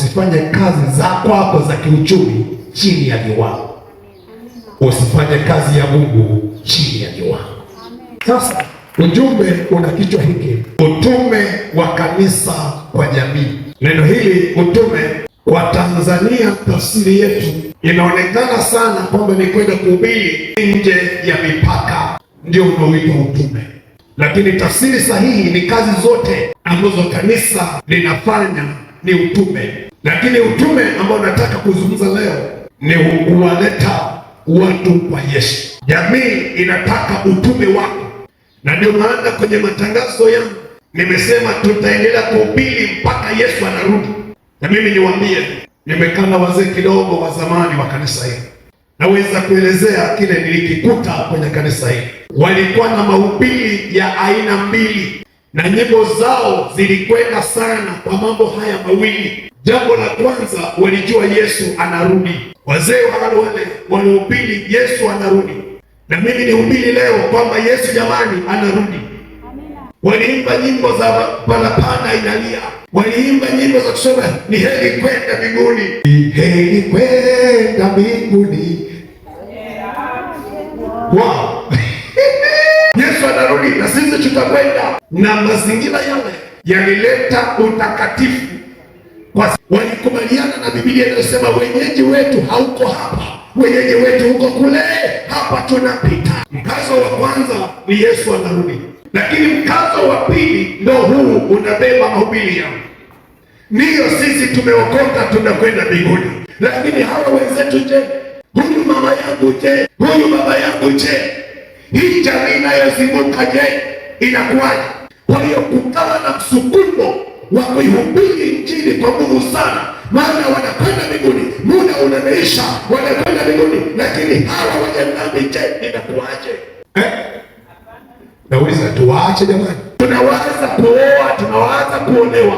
Usifanye kazi za kwako za kiuchumi chini ya viwango. Usifanye kazi ya Mungu chini ya viwango. Sasa ujumbe una kichwa hiki: utume wa kanisa kwa jamii. Neno hili utume kwa Tanzania, tafsiri yetu inaonekana sana kwamba ni kwenda kuhubiri nje ya mipaka, ndio unaoitwa utume, lakini tafsiri sahihi ni kazi zote ambazo kanisa linafanya ni utume. Lakini utume ambao nataka kuzungumza leo ni kuwaleta watu kwa Yesu. Jamii inataka utume wako, na ndio maana kwenye matangazo yangu nimesema tutaendelea kuhubiri mpaka Yesu anarudi. Na mimi niwaambie, nimekaa na wazee kidogo wa zamani wa kanisa hili, naweza kuelezea kile nilikikuta kwenye kanisa hili. Walikuwa na mahubiri ya aina mbili na nyimbo zao zilikwenda sana kwa mambo haya mawili. Jambo la kwanza, walijua Yesu anarudi. Wazee wale walihubiri Yesu anarudi, na mimi nihubiri leo kwamba Yesu jamani anarudi. Waliimba nyimbo za parapanda inalia, waliimba nyimbo za kusema ni heri kwenda mbinguni, ni heri kwenda mbinguni. Wow. Yesu anarudi na sisi tutakwenda. Na mazingira yale yalileta utakatifu kwa walikubaliana na Biblia inayosema wenyeji wetu hauko hapa, wenyeji wetu huko kule, hapa tunapita. Mkazo wa kwanza ni Yesu anarudi, lakini mkazo wa pili ndo huu unabeba mahubiri yao. Ndiyo, sisi tumeokoka tunakwenda mbinguni, lakini hawa wenzetu je? Huyu mama yangu je? Huyu baba yangu je? Hii jamii inayozunguka je, inakuwaje? Kwa hiyo kukawa na msukumo wa kuihubiri Injili kwa nguvu sana, maana wanakwenda mbinguni, muda unameisha, wanakwenda mbinguni, lakini hawa wenye dhambi je, inakuwaje? Eh? Nauliza, tuwaache jamani? Tunawaza kuoa, tunawaza kuolewa,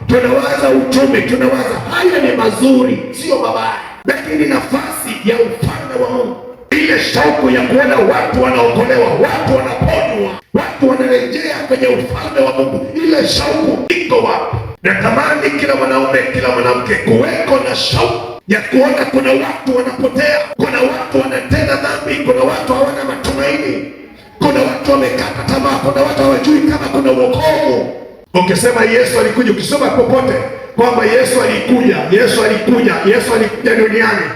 tunawaza uchumi, tunawaza haya ni mazuri, sio mabaya, lakini nafasi ya ufalme wa Mungu, ile shauku ya kuona watu wanaokolewa, watu wanaponywa, watu wanarejea kwenye ufalme wa Mungu, ile shauku iko wapi? Natamani kila mwanaume, kila mwanamke kuweko na shauku ya kuona kuna watu wanapotea, kuna watu wanatenda dhambi, kuna watu hawana matumaini, kuna watu wamekata tamaa, kuna watu hawajui kama kuna wokovu. Ukisema Yesu alikuja, ukisoma popote kwamba Yesu alikuja, Yesu alikuja, Yesu alikuja duniani,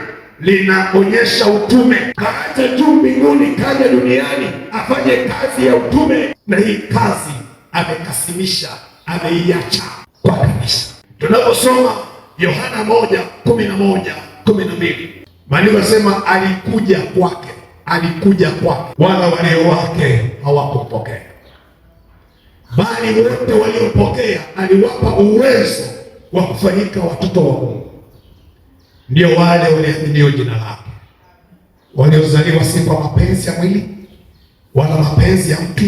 linaonyesha utume. Kaacha juu mbinguni, kaja duniani afanye kazi ya utume, na hii kazi amekasimisha, ameiacha kwa kanisa. Tunaposoma Yohana 1:11, 12, maandiko yanasema alikuja kwake, alikuja kwake, wala walio wake hawakumpokea, bali wote waliompokea aliwapa uwezo wa kufanyika watoto wa Mungu, ndio wale waliaminio jina lake, waliozaliwa si kwa mapenzi ya mwili wala mapenzi ya mtu,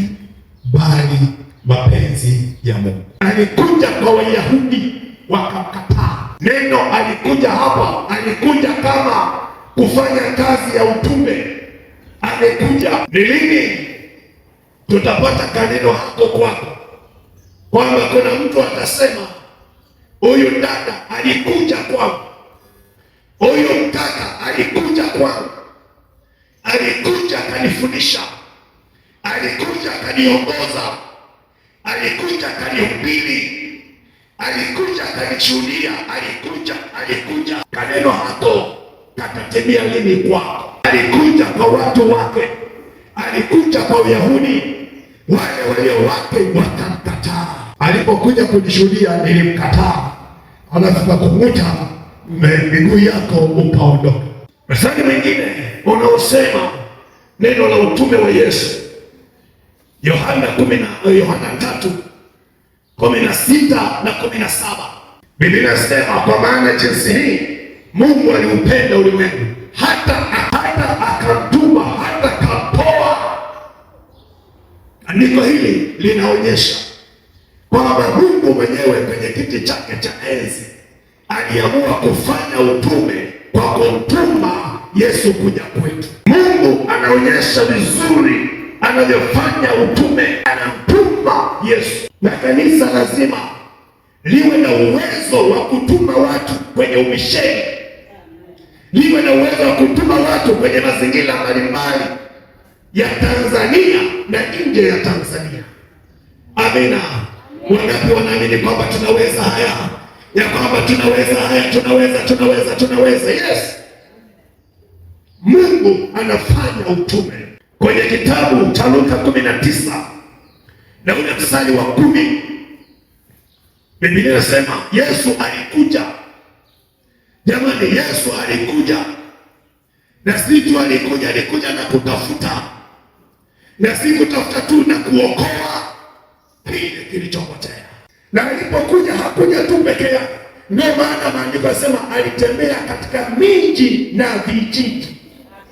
bali mapenzi ya Mungu. Alikuja kwa Wayahudi wakamkataa. Neno alikuja hapa, alikuja kama kufanya kazi ya utume. Amekuja. Ni lini tutapata kaneno hako kwako kwamba kuna mtu atasema huyu dada alikuja kwangu, huyu mkaka alikuja kwangu, alikuja akanifundisha, alikuja akaniongoza, alikuja akanihubiri, alikuja akanishuhudia, alikuja, alikuja. Kaneno hako katatimia lini kwako? Alikuja kwa watu wake, alikuja kwa Wayahudi, wale walio wake wakamkataa. Alipokuja kunishuhudia nilimkataa, alafu kakunguta miguu yako ukaondoka. Mstari mwingine unaosema neno la utume wa Yesu, Yohana 3:16 na 17, Biblia inasema kwa maana jinsi hii Mungu aliupenda ulimwengu hata akamtuma, hata kamtoa. Andiko hili linaonyesha kwamba Mungu mwenyewe kwenye kiti chake cha enzi aliamua kufanya utume kwa kumtuma Yesu kuja kwetu. Mungu anaonyesha vizuri anavyofanya utume, anamtuma Yesu, na kanisa lazima liwe na uwezo uwezo wa kutuma watu kwenye umisheni, liwe na uwezo wa kutuma watu kwenye mazingira mbalimbali ya Tanzania na nje ya Tanzania. Amina. Wangapi wanaamini kwamba tunaweza haya, ya kwamba tunaweza haya, tunaweza, tunaweza, tunaweza? Yes, Mungu anafanya utume. Kwenye kitabu cha Luka 19 na ule mstari wa 10, Biblia inasema Yesu alikuja. Jamani, Yesu alikuja, na si tu alikuja, alikuja na kutafuta, na si kutafuta tu, na kuokoa kile kilichopotea. Na alipokuja hakuja tu peke yake. Ndio maana maandiko yanasema alitembea katika miji na vijiji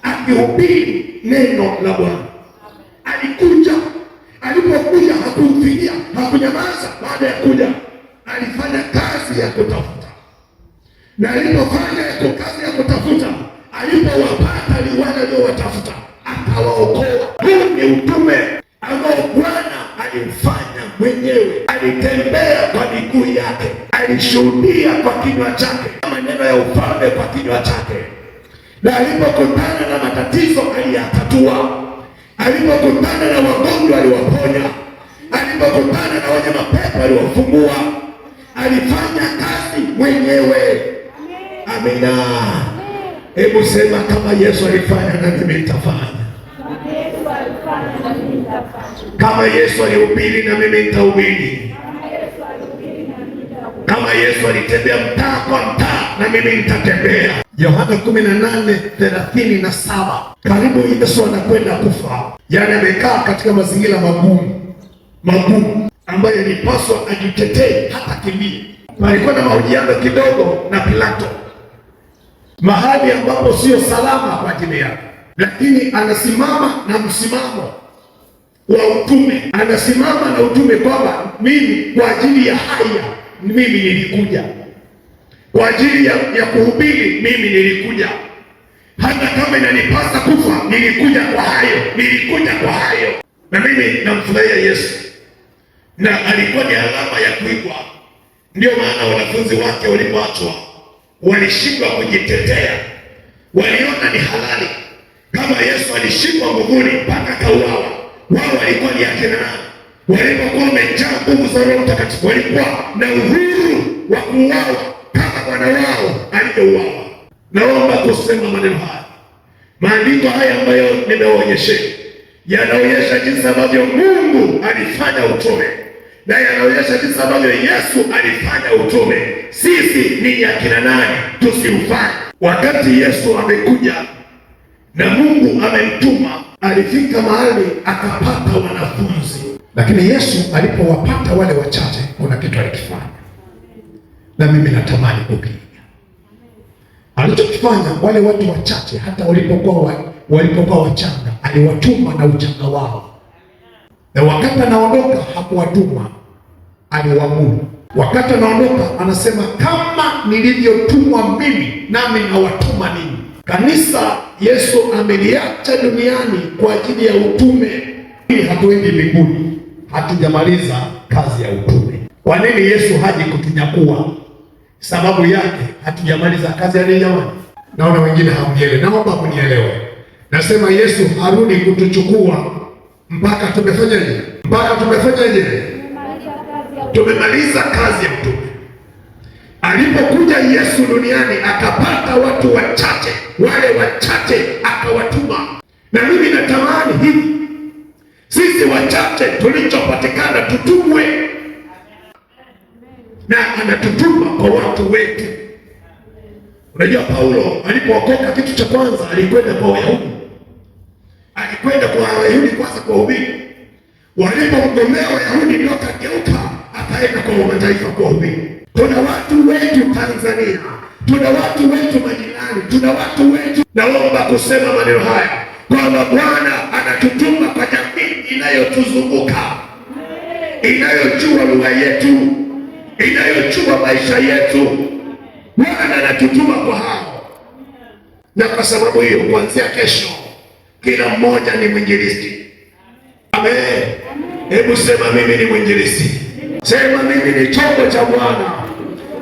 akihubiri neno la Bwana. Alikuja, alipokuja hakufikia, hakunyamaza. Baada ya kuja alifanya kazi ya kutafuta, na alipofanya kazi ya kutafuta, alipowapata ni wale waliowatafuta, akawaokoa. Huu ni utume ambao Bwana alimfanya mwenyewe. Alitembea kwa miguu yake, alishuhudia kwa kinywa chake, maneno ya ufalme kwa kinywa chake, na alipokutana na matatizo aliyatatua, alipokutana na wagonjwa aliwaponya, alipokutana na wenye mapepo aliwafungua. Alifanya kazi mwenyewe. Amina. Hebu sema kama Yesu alifanya na mimi nitafanya. Kama Yesu alihubiri na mimi nitahubiri. Kama Yesu alitembea mtaa kwa mtaa na mimi nitatembea. Yohana 18:37. Karibu Yesu anakwenda kufa, yaani amekaa katika mazingira magumu magumu ambayo ilipaswa ajitetee hata kimbie. Palikuwa na mahojiano kidogo na Pilato, mahali ambapo sio salama kwa ajili yake, lakini anasimama na msimamo wa utume, anasimama na utume kwamba mimi kwa ajili ya haya mimi nilikuja, kwa ajili ya kuhubiri mimi nilikuja, hata kama inanipasa kufa nilikuja kwa hayo, nilikuja kwa hayo. Na mimi namfurahia Yesu, na alikuwa ni alama ya kuigwa. Ndio maana wanafunzi wake walipoachwa walishindwa kujitetea, waliona ni halali. Kama Yesu alishikwa nguvuni mpaka kauawa, wao walikuwa ni akina nani? Walipokuwa wamejaa nguvu za Roho Mtakatifu walikuwa na uhuru wa kuuawa kama Bwana wao alivyouawa. Naomba kusema maneno haya, maandiko haya ambayo nimewaonyeshea yanaonyesha jinsi ambavyo Mungu alifanya utume na yanaonyesha jinsi ambavyo Yesu alifanya utume. Sisi ni akina nani tusiufanye? Wakati Yesu amekuja na Mungu amemtuma, alifika mahali akapata wanafunzi, lakini Yesu alipowapata wale wachache, kuna kitu alikifanya, na mimi natamani kukiiga. Alichokifanya wale watu wachache, hata walipokuwa wachanga, aliwatuma na uchanga wao, na wakati anaondoka hakuwatuma, aliwaamuru. Wakati anaondoka anasema, kama nilivyotumwa mimi, nami nawatuma ninyi. Kanisa Yesu ameliacha duniani kwa ajili ya utume. Hatuendi mbinguni, hatujamaliza kazi ya utume. Kwa nini Yesu haji kutunyakua? Sababu yake hatujamaliza kazi ya nini jamani? Naona wengine hamnielewi, naomba kunielewe. Nasema Yesu harudi kutuchukua mpaka tumefanyaje? Mpaka tumefanyaje? Tumemaliza kazi ya utume. Alipokuja Yesu duniani akapata watu wachache, wale wachache akawatuma. Na mimi natamani hivi, sisi wachache tulichopatikana tutumwe, na anatutuma kwa watu wetu. Unajua Paulo alipookoka, kitu cha kwanza alikwenda kwa Wayahudi, alikwenda kwa Wayahudi kwanza kuwahubiri. Walipomgomea Wayahudi ndio akageuka akaenda kwa mataifa kuwahubiri. Tuna watu wetu Tanzania, tuna watu wetu majirani, tuna watu wetu. Naomba kusema maneno haya kwamba Bwana anatutuma kwa jamii inayotuzunguka, inayojua lugha yetu, inayojua maisha yetu. Bwana anatutuma kwa hao, na kwa sababu hiyo, kuanzia kesho kila mmoja ni mwinjilisti. Amen. Hebu sema mimi ni mwinjilisti. Sema mimi ni chombo cha Bwana.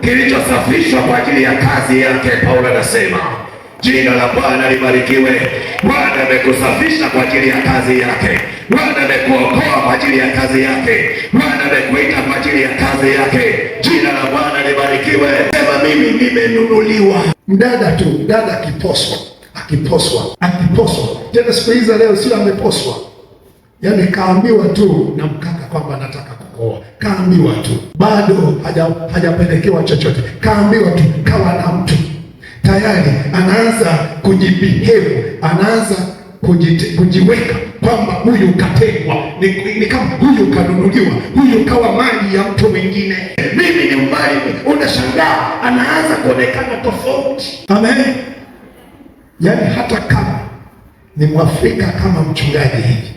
kilichosafishwa kwa ajili ya kazi yake. Paulo anasema jina la Bwana libarikiwe. Bwana amekusafisha kwa ajili ya kazi yake. Bwana amekuokoa kwa ajili ya kazi yake. Bwana amekuita kwa ajili ya kazi yake. Jina la Bwana libarikiwe. Sema mimi nimenunuliwa. Mdada tu, mdada akiposwa, akiposwa, akiposwa tena, siku hizi leo sio ameposwa, yaani kaambiwa tu na mkaka kwamba anataka kukoa, kaambiwa tu, bado hajapelekewa chochote, kaambiwa tu, kawa na mtu tayari anaanza kujibehave, anaanza kujiweka kwamba huyu katengwa, ni kama huyu kanunuliwa, huyu kawa mali ya mtu mwingine, Mimi ni mali. Unashangaa anaanza kuonekana tofauti. Amen. Yaani hata kama ni Mwafrika kama mchungaji hivi,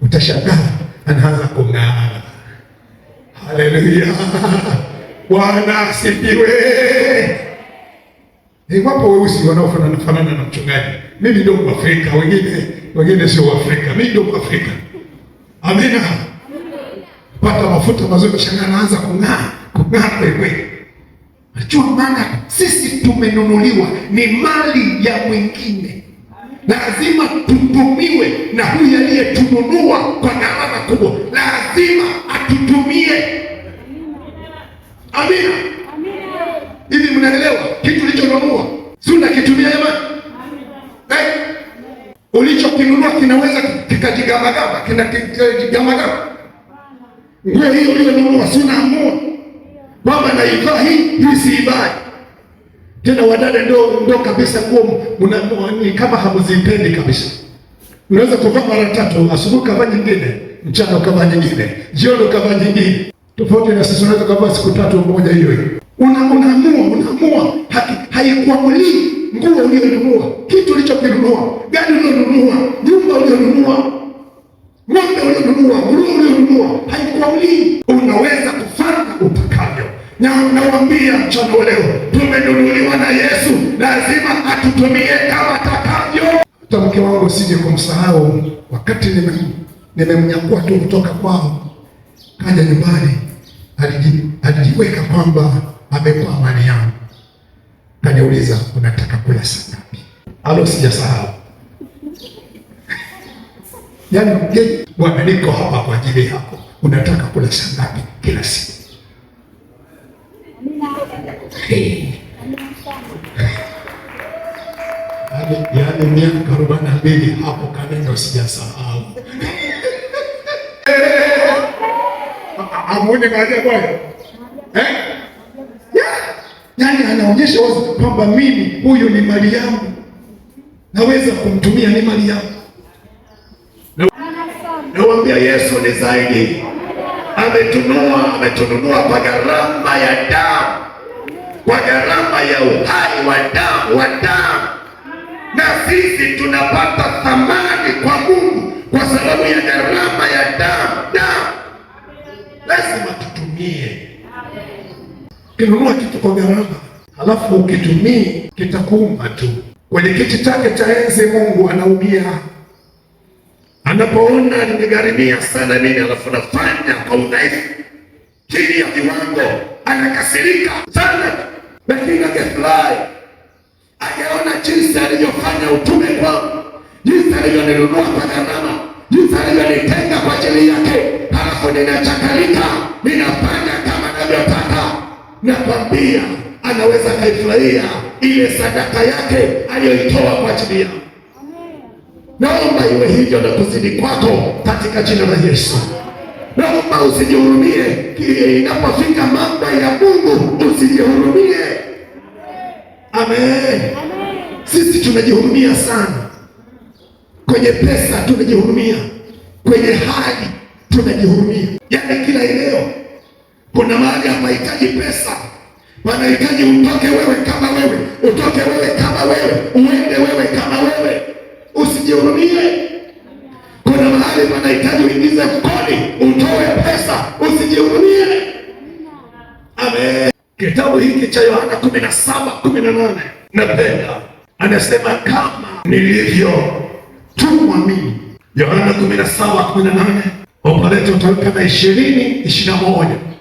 utashangaa anaanza kung'ara. Haleluya, Bwana asifiwe. Ni wapo weusi wanaofanana fanana na mchungaji. Mimi ndio Mwafrika, wengine sio Waafrika. Mimi ndio Mwafrika. Amina. Pata mafuta mazuri, shangaa anaanza kung'aa, kung'aa kweli kweli. Najua maana sisi tumenunuliwa, ni mali ya mwingine, lazima tutumiwe na huyu aliyetununua kwa gharama kubwa, lazima atutumie. Amina. Hivi mnaelewa kitu ulichonunua si unakitumia jamani? Eh? Ulichokinunua kinaweza kikajigamagama, kinajigamagama. Nguo hiyo uliyonunua si unaamua kwamba naivaa hii, hii siivai tena. Wadada ndo kabisa nguo ni kama hamzipendi kabisa. Unaweza kuvaa mara tatu, asubuhi ukavaa nyingine, mchana ukavaa nyingine, jioni ukavaa nyingine. Tofauti na sisi, unaweza kuvaa siku tatu moja hiyo hiyo. Unaamua, haikuamulii nguo uliyonunua, kitu ulichokinunua, gari uliyonunua, nyumba uliyonunua, ng'ombe ulionunua, nguruwe ulionunua, haikuamulii. Unaweza kufanya utakavyo, na nawaambia mchana wa leo, tumenunuliwa na Yesu, lazima atutumie kama atakavyo. Hata mke wangu sije kumsahau, wakati nimemnyakua tu kutoka kwao, kaja nyumbani, alijiweka kwamba amekuwa mali yangu. Kaniuliza, unataka kula saa ngapi? Alo, sijasahau. Yaani mgeni, Bwana, niko hapa kwa ajili yako, unataka kula saa ngapi? Kila siku. Hey. Yaani miaka 42 hapo kaneno sijasahau. Amuone maajabu hayo? Eh? Yeah. Yaani anaonyesha wazi kwamba mimi huyu ni mali yangu, naweza kumtumia, ni mali yangu. Nawaambia Yesu ni zaidi, ametununua kwa gharama ya damu, kwa gharama ya uhai wa damu wa damu, na sisi tunapata thamani kwa Mungu kwa sababu ya gharama ya damu damu. Lazima tutumie. Ukinunua kitu kwa gharama halafu ukitumii, kitakuuma tu. Kwenye kiti chake cha enzi Mungu anaumia Anapoona nimegharimia sana mimi, alafu nafanya kwa udhaifu chini ya viwango, anakasirika sana, lakini angefurahi angeona jinsi alivyofanya utume kwangu, jinsi alivyoninunua kwa gharama, jinsi alivyonitenga kwa ajili yake, halafu ninachakalika, ninafanya kama navyotaka. Nakwambia anaweza akaifurahia ile sadaka yake aliyoitoa kwa ajili yangu. Naomba iwe hivyo na kuzidi kwako katika jina la Yesu. Naomba usijihurumie inapofika mambo ya Mungu, usijihurumie. Amen. Sisi tunajihurumia sana kwenye pesa, tunajihurumia kwenye hali, tunajihurumia. Yaani kila eneo kuna mahali hapahitaji pesa, panahitaji utoke wewe kama wewe, utoke wewe kama wewe, uende wewe kama wewe, usijihurumie. Kuna mahali panahitaji uingize mkoni, utoe pesa, usijihurumie. Amen. Kitabu hiki cha Yohana 17:18 napenda, anasema kama nilivyotumwa mimi. Yohana 17:18 opaleta utaweka na 20:21.